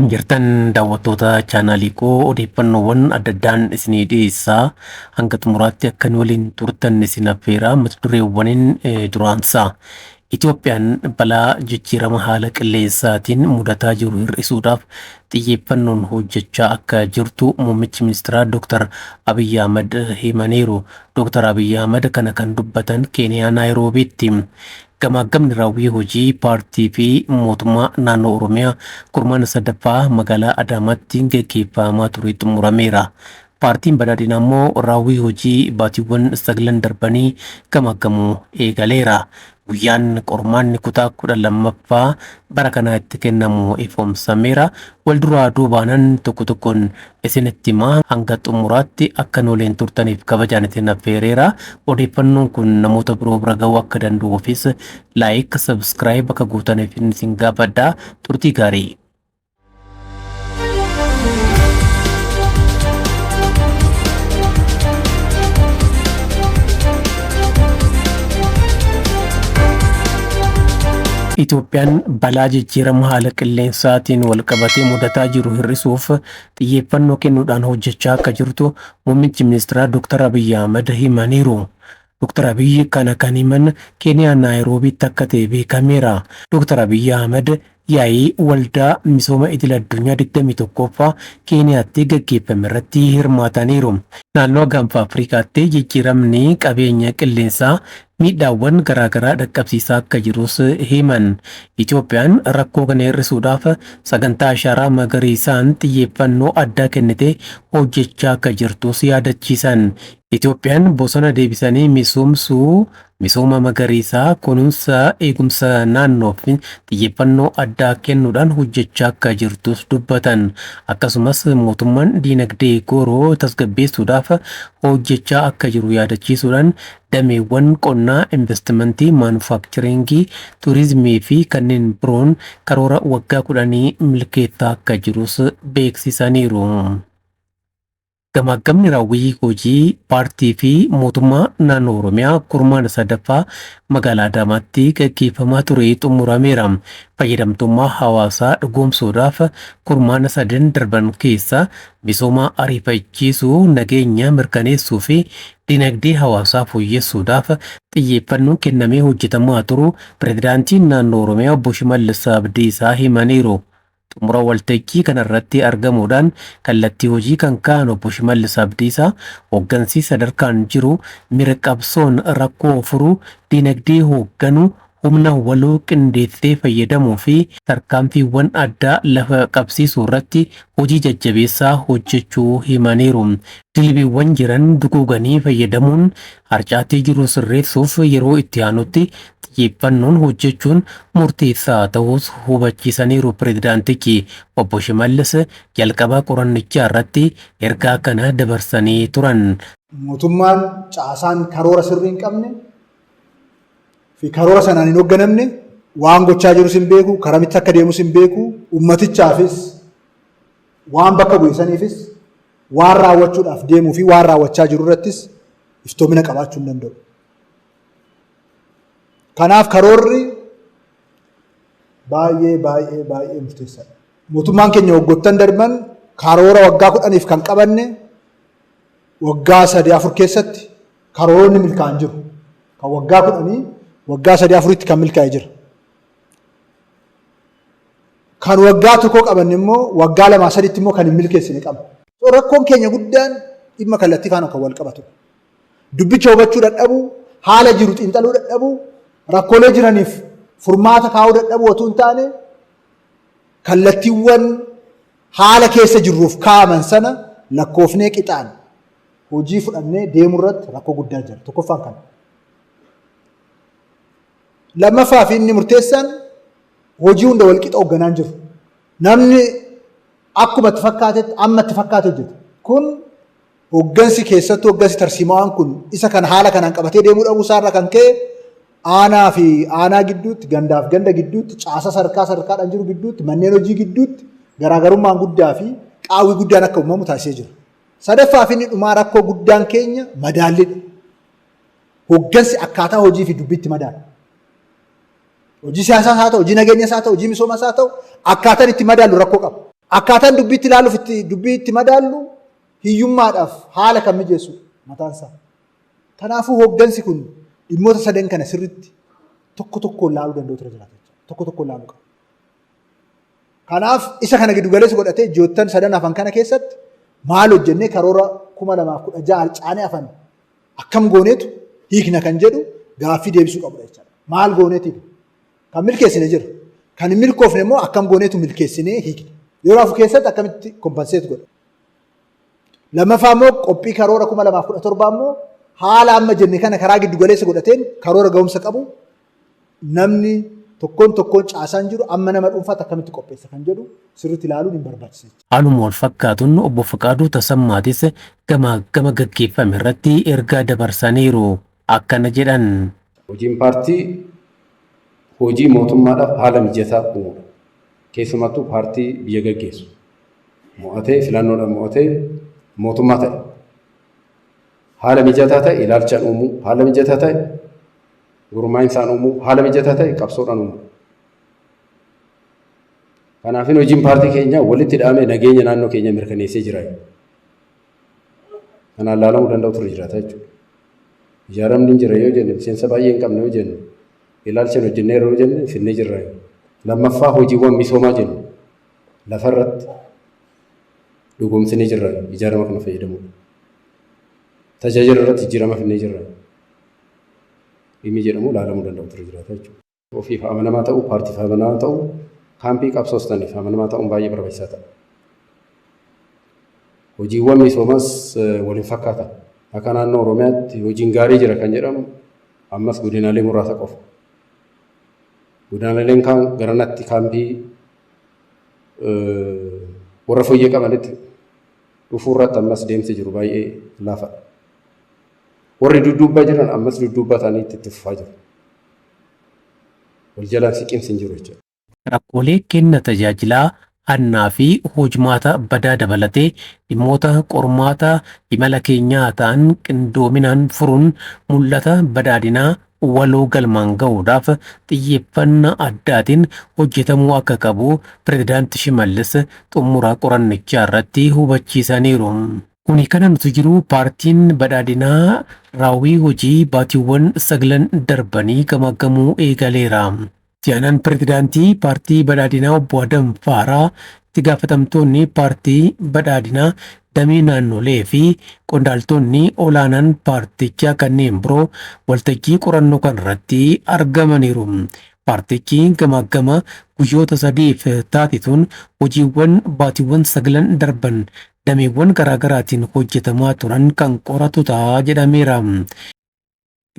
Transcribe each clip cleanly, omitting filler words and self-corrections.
Akkam jirtan daawwattoota chaanaalii koo, odeeffannoowwan adda addaan isinii dhiyeessaa, hanga xumuraatti akka nu waliin turtan isin affeera. Mata dureewwaniin duraansaa, Itoophiyaan balaa jijjiirama haala qilleensaatiin mudataa jiru hir'isuudhaaf xiyyeeffannoon hojjechaa akka jirtu muummichi ministeeraa Dr. Abiyyi Ahmad himaniiru. Dr. Abiyyi Ahmad kana kan dubbatan Keeniyaa Naayiroobiitti. Gamaagamni raawwii hojii paartii fi mootummaa naannoo Oromiyaa kurmaana sadaffaa magaalaa Adaamaatti gaggeeffamaa ture xumurameera. Paartiin Badhaadhinaa immoo raawwii hojii baatiiwwan 9 darbanii gamaagamuu eegaleera. Guyyaan qormaanni kutaa 12ffaa bara kanaa itti kennamu ifoomsameera. Walduraa duubaanan tokko tokkoon isinitti himaa, hanga xumuraatti akka nu waliin turtaniif kabajaan isin affeereera. Odeeffannoon kun namoota biroo bira ga'uu akka danda'uufis like, subscribe akka gootaniif isin gaafadha. Turtii gaarii. Itoophiyaan balaa jijjiirama haala qilleensaatiin walqabatee mudataa jiru hir'isuuf xiyyeeffannoo kennuudhaan hojjechaa akka jirtu muummichi ministeeraa Dr. Abiyyi Ahmad himaniiru. Dr. Abiyyi kana kan himan Keeniyaa Naayiroobiitti akka ta'e beekameera. Dr. Abiyyi Ahmad yaa'ii waldaa misooma idil addunyaa 21ffaa Keeniyaatti gaggeeffame irratti hirmaataniiru. Naannoo gaanfa Afrikaatti jijjiiramni qabeenya qilleensaa miidhaawwan garaagaraa dhaqqabsiisaa akka jirus himan. Itoophiyaan rakkoo kana hir'isuudhaaf sagantaa ashaaraa magariisaan xiyyeeffannoo addaa kennitee hojjechaa akka jirtus yaadachiisan. Itoophiyaan bosona deebisanii misoomsuu, misooma magariisaa, kunuunsa eegumsa naannoof xiyyeeffannoo addaa kennuudhaan hojjechaa akka jirtus dubbatan. Akkasumas mootummaan diinagdee gooroo tasgabbeessuudhaaf hojjechaa akka jiru yaadachiisuudhaan, dameewwan qonnaa, investimentii, maanufaakcharingii, turizimii fi kanneen biroon karoora waggaa 10 milkeessaa akka jirus beeksisaniiru. Gamaagamni raawwii hojii paartii fi mootummaa naannoo Oromiyaa kurmaana sadaffaa magaalaa Adaamaatti gaggeeffamaa ture xumurameera. Fayyadamtummaa hawaasaa dhugoomsuudhaaf kurmaana sadan darban keessa misooma ariifachiisuu, nageenya mirkaneessuu fi dinagdee hawaasaa fooyyessuudhaaf xiyyeeffannoon kennamee hojjetamaa turu pirezidaantiin naannoo Oromiyaa obbo Shimallis Abdiisaa himaniiru. Xumura waltajjii kanarratti argamuudhaan kallattii hojii kan kaa'an obbo Shimallis Abdiisaa, hooggansi sadarkaan jiru mira qabsoon rakkoo furuu, dinagdee hoogganuu, humna waloo qindeessee fayyadamuu fi tarkaanfiiwwan addaa lafa qabsiisuu irratti hojii jajjabeessaa hojjechuu himaniiru. Dilbiiwwan jiran duguuganii fayyadamuun harcaatii jiru sirreessuuf yeroo itti aanutti xiyyeeffannoon hojjechuun murteessaa ta'uus hubachiisaniiru pirezidaantichi. Obbo Shimallis jalqaba qorannichaa irratti ergaa kana dabarsanii turan. Mootummaan caasaan karoora sirrii hin qabne fi karoora sanaan hin hoogganamne waan gochaa jirus hin beeku, karamitti akka deemus hin beeku, ummatichaafis waan bakka bu'e saniifis waan raawwachuudhaaf deemuu fi waan raawwachaa jiru irrattis iftoomina qabaachuu hin danda'u. Kanaaf karoorri baay'ee baay'ee baay'ee murteessaadha. Mootummaan keenya waggoottan darban karoora waggaa 10f kan qabanne waggaa sadii afur keessatti karooronni milkaa'an jiru. Kan waggaa 10 waggaa sadii afuritti kan milkaa'e jira. Kan waggaa tokkoo qabanne immoo waggaa lamaa sadiitti immoo kan hin milkeessine qabna. Rakkoon keenya guddaan dhimma kallattii faana kan wal qabatudha. Dubbicha hubachuu dadhabuu, haala jiru xiinxaluu dadhabuu, rakkoolee jiraniif furmaata kaa'uu dadhabuu otoo hin taane kallattiiwwan haala keessa jirruuf kaa'aman sana lakkoofnee qixaan hojii fudhannee deemuu irratti rakkoo guddaa jira. Tokkoffaan kana. Lammaffaa fi inni murteessaan hojii hunda walqixa hoogganaa hin jiru. Namni akkuma itti fakkaatetti amma itti fakkaate hojjeta. Kun hoggansi, keessattuu hoggansi tarsiimawaan kun isa kana haala kanaan qabatee deemuu dhabuu isaarraa kan ka'e aanaa fi aanaa gidduutti, gandaaf ganda gidduutti, caasa sadarkaa sadarkaadhaan jiru gidduutti, manneen hojii gidduutti garaagarummaan guddaa fi qaawwi guddaan akka uumamu taasisee jira. Sadaffaa fi inni dhumaa rakkoo guddaan keenya madaallidha. Hoggansi akkaataa hojii fi dubbiitti madaala. Hojii siyaasaas haa ta'u, hojii nageenyaas haa ta'u, hojii misoomaas haa ta'u, akkaataan itti madaalu rakkoo qaba. Akkaataan dubbiitti ilaaluuf itti dubbii itti madaallu hiyyummaadhaaf haala kan mijeessudha mataan isaa. Kanaafuu hooggansi kun dhimmoota sadan kana sirriitti tokko tokkoon laaluu danda'u ture jiraata jechuudha. Tokko tokkoon laaluu qaba. Kanaaf isa kana giddu galeessa godhatee ji'oottan sadan hafan kana keessatti maal hojjennee karoora 2016 harcaanee hafan akkam gooneetu hiikna kan jedhu gaaffii deebisuu qabudha jechaadha. Maal gooneeti hiikna? Kan milkeessine jira. Kan hin milkoofne immoo akkam gooneetu milkeessinee hiikna? Yeroo hafu keessatti akkamitti kompanseet godha? Lammaffaa immoo qophii karoora 2017 immoo haala amma jenne kana karaa giddu galeessa godhateen karoora ga'umsa qabu namni tokkoon tokkoon caasaan jiru amma nama dhuunfaatti akkamitti qopheessa kan jedhu sirriitti ilaaluun hin barbaachisa. Haaluma wal fakkaatuun Obbo Fiqaaduu Tasammaatis gamaaggama gaggeeffame irratti ergaa dabarsaniiru. Akkana jedhan. Hojiin paartii hojii mootummaadhaaf haala mijataa uumuudha. Keessumattuu paartii biyya gaggeessu mo'atee filannoodhaan mo'atee mootummaa ta'e haala mijataa ta'e ilaalchaan uumuu, haala mijataa ta'e gurmaa'insaan uumuu, haala mijataa ta'e qabsoodhaan uumuu. Kanaafin hojiin paartii keenyaa walitti hidhamee nageenya naannoo keenya mirkaneessee jira. Kanaan laalamuu danda'u ture jiraata jechuudha. Ijaaramni hin jira yoo jenne, miseensa baay'ee hin qabne yoo jenne, ilaalcha hin hojjenneerra yoo jenne, finnee jirra. Lammaffaa hojiiwwan misoomaa jennu lafarratti dhugoomsinee jirra ijaarama kana fayyadamuudha. Tajaajila irratti jijjiirama finnee jirra. Dhimmi jedhamu laalamuu danda'u ture jiraata jechuudha. Ofiif amanamaa ta'uu, paartiif amanamaa ta'uu, kaampii qabsoostaniif amanamaa ta'uun baay'ee barbaachisaa ta'a. Hojiiwwan misoomas waliin fakkaatan. Akka naannoo Oromiyaatti hojiin gaarii jira kan jedhamu ammas godinaalee muraasa qofa. Godinaaleen kaan garanatti kaampii warra fooyyee qabanitti dhufuu irratti ammas deemsi jiru baay'ee laafadha. Warri dudduubbaa jiran ammas dudduubbaa ta'anii itti fufaa jiru. Wal jalaan siqinsi hin jiru jechuudha. Rakkoolee kenna tajaajilaa hannaa fi hojmaata badaa dabalatee dhimmoota qormaata imala keenyaa ta'an qindoominaan furuun mul'ata badhaadhinaa waloo galmaan gahuudhaaf xiyyeeffannaa addaatiin hojjetamuu akka qabu Pireezidaanti Shimallis xumura qorannichaa irratti hubachiisaniiru. Kuni kana nuti jiru paartiin badhaadhinaa raawwii hojii baatiiwwan saglan darbanii gamaaggamuu eegaleera. Itti aanaan pireezidaantii paartii badhaadhinaa obbo Adam Faaraa, itti gaafatamtoonni paartii badhaadhinaa damee naannolee fi qondaaltonni olaanaan paartichaa kanneen biroo waltajjii qorannoo kanarratti argamaniiru. Paartichi gamaaggama guyyoota sadiif taasisuun hojiiwwan baatiiwwan saglan darban dameewwan garaagaraatiin hojjetamaa turan kan qoratu ta'a jedhameera.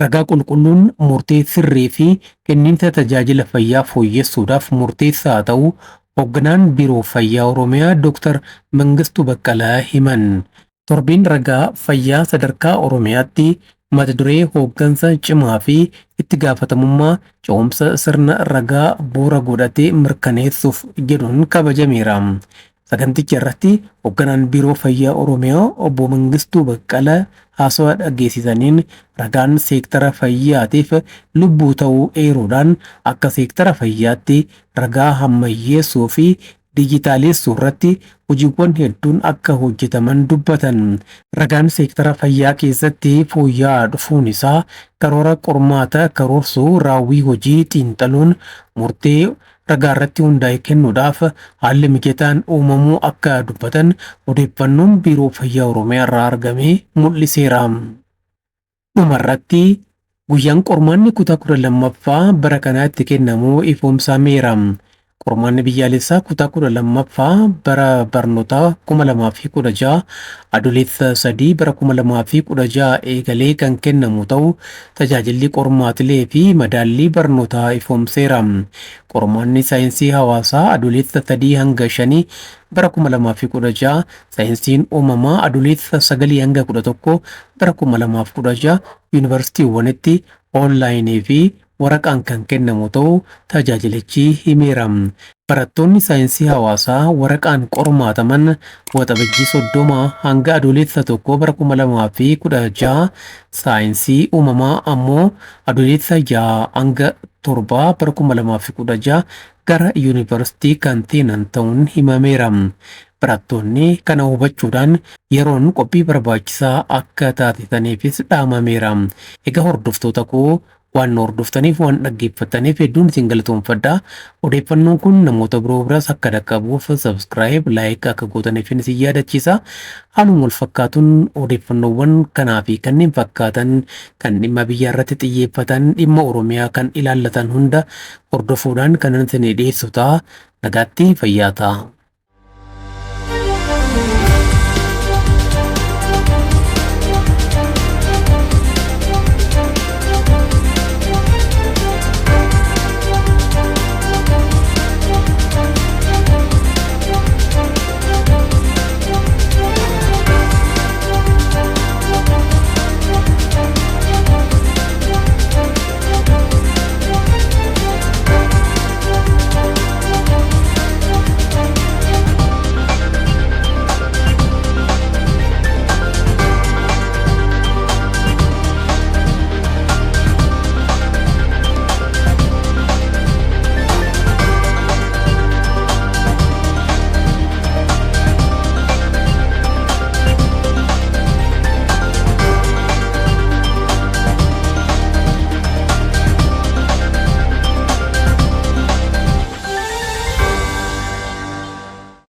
Ragaa qulqulluun murtee sirrii fi kenniinsa tajaajila fayyaa fooyyessuudhaaf murteessaa ta'uu Hogganaan Biiroo Fayyaa Oromiyaa Dooktar Mangistuu Baqqalaa himan. Torbeen ragaa fayyaa sadarkaa Oromiyaatti mata duree hooggansa cimaa fi itti gaafatamummaa ce'umsa sirna ragaa bu'uura godhate mirkaneessuuf jedhuun kabajameera. Saganticha irratti hogganaan Biiroo Fayyaa Oromiyaa obbo Mangistuu Baqqala haasawaa dhageessisaniin ragaan seektara fayyaatiif lubbuu ta'uu eeruudhaan akka seektara fayyaatti ragaa hammayyeessuu fi dijitaaleessuu irratti hojiiwwan hedduun akka hojjetaman dubbatan. Ragaan seektara fayyaa keessatti fooyya'aa dhufuun isaa karoora qormaata karoorsuu, raawwii hojii xiinxaluun murtee ragaarratti hundaa'e kennuudhaaf haalli mijataan uumamuu akka dubbatan odeeffannoon Biiroo Fayyaa Oromiyaa irraa argame mul'iseera. Dhumarratti guyyaan qormaanni kutaa 12ffaa bara kanaa itti kennamu ifoomsameera. Qormaanni biyyaalessaa kutaa 12ffaa bara barnootaa 2016 Adoolessa 3 bara 2016 eegalee kan kennamu ta'uu tajaajilli qormaatilee fi madaallii barnootaa ifoomseera. Qormaanni saayinsii hawaasaa Adoolessa 3 hanga 5 bara 2016, saayinsiin uumamaa Adoolessa 9 hanga 11 bara 2016 yuunivarsiitiiwwanitti oonlaayinii fi waraqaan kan kennamu ta'uu tajaajilichi himeera. Barattoonni saayinsii hawaasaa waraqaan qormaataman Waxabajjii 30 hanga Adoolessa 1 bara 2016, saayinsii uumamaa ammoo Adoolessa 6 hanga 7 bara 2016 gara yuunivarsiitii kan seenan ta'uun himameera. Barattoonni kana hubachuudhaan yeroon qophii barbaachisaa akka taasisaniifis dhaamameera. Egaa hordoftoota koo, waan nu hordoftaniif, waan dhaggeeffataniif hedduun isin galatoomfadha. Odeeffannoon kun namoota biroo biraas akka dhaqqabuuf subscribe, like akka gootaniif isin yaadachiisa. Haaluma wal fakkaatuun odeeffannoowwan kanaa fi kanneen fakkaatan kan dhimma biyyaa irratti xiyyeeffatan, dhimma Oromiyaa kan ilaallatan hunda hordofuudhaan kanan isinii dhiyeessu ta'a. Nagaatti, fayyaa ta'a.